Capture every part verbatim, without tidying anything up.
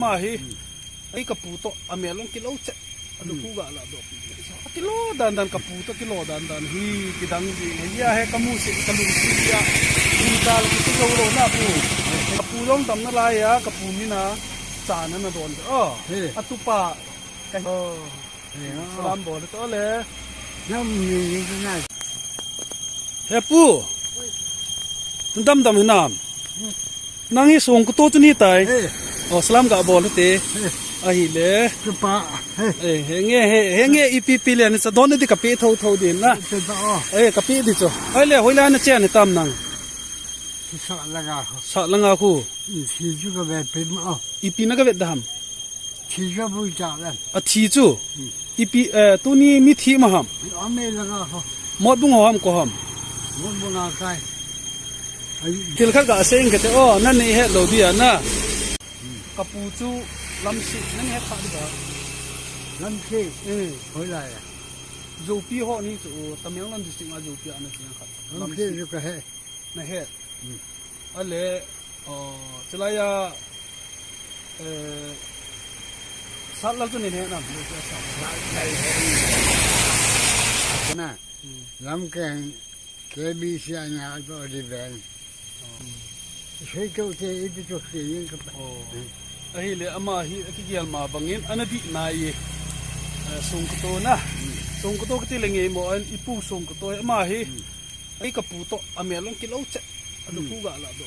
Ama hi, ei kapu toh, amel ong kilo che. Adu pu ga la do. Akilo dan dan kapu toh kilo dan dan hi, kidang ji. Hia he kamu si, kalung si ya. Kum kal ki tu lo lo na pu. Kapu long dam nalai ya, kapu mina. Cha na na don. Oh, atupa. Oh. Salam bol to le. Nam ni ni na. He pu. Dam dam hinam. Nang hi songkhuto chu ni tai. Oh, salam ga bol te. Ahile. Chupa. Eh, henge, he, henge ipi pi le ni sa don di kapi tho tho din na. Eh, kapi di chu. Ahile, hoila na chen tam nang. Sa langa khu. Sa langa khu. Ipi na ka vet dam. Thi chu bu cha le. A thi chu. Ipi, eh, tuni mi thi ma ham. Ame la nga ho. Mot bung ho ham ko ham. Mot bung a kai. Thil khat ga seng kete o, na nei het lo dia na. Kapu chu Lamsi, na nei het kha di ba. Lamsi. Eh. Hoilai a. Zopi ho ni chu, Tamenglong district a Zopi a na chi khat. Lamsi ju ka he. Na he. Ale, oh, chilai a, eh, sat lal chu nei he nam. Na, Lamkeng, K B C a nya to di ben. Sei to te ipi to ke yin ka. Ahile ama hi akigel ma bangin ana di nai e. Eh, songkhuto na. Songkhuto kati le ngei mo an ipu songkhuto ama hi. Ei kapu toh, amel ong kilo che. Adu pu ga la do.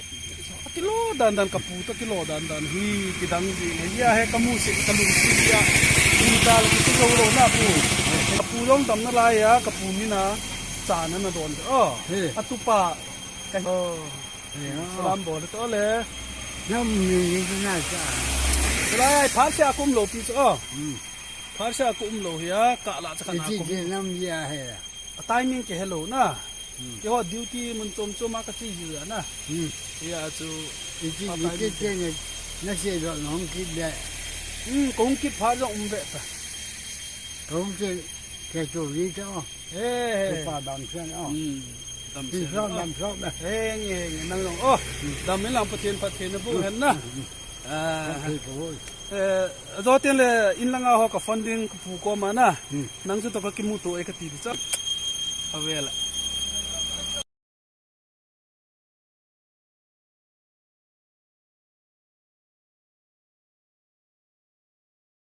Akilo dan dan kapu toh kilo dan dan hi, kidang ji. Hia he kamu si, kalung si ya. Kum kal ki tu lo lo na pu. Kapu long dam nalai ya, kapu mina. Cha na na don. Oh, atupa. Oh. Salam bol to le. Nam ni ni na cha. Lai pharsa kum lo pi chu. Oh. Pharsa kum lo hia, ka la cha kana kum. Nam ya he. A timing ke hello na. Ke ho duty mun chom chom a ka chi ji na. Ya chu. Iti iti ke ne na se do nom ki be. Hmm, kong kit pha jong um be ta. Kong ke ke to ri to. Eh. Pa dam sen o. Dam sen. Dam sen be. Eh, nge nge nang long. Oh, dam min lang Pathen Pathen na bu hen na. Ah. Eh, ajo tin le in langa ho ka funding ka pu koma na. Nang chu to ka kimu to e ka ti di cha. Avela.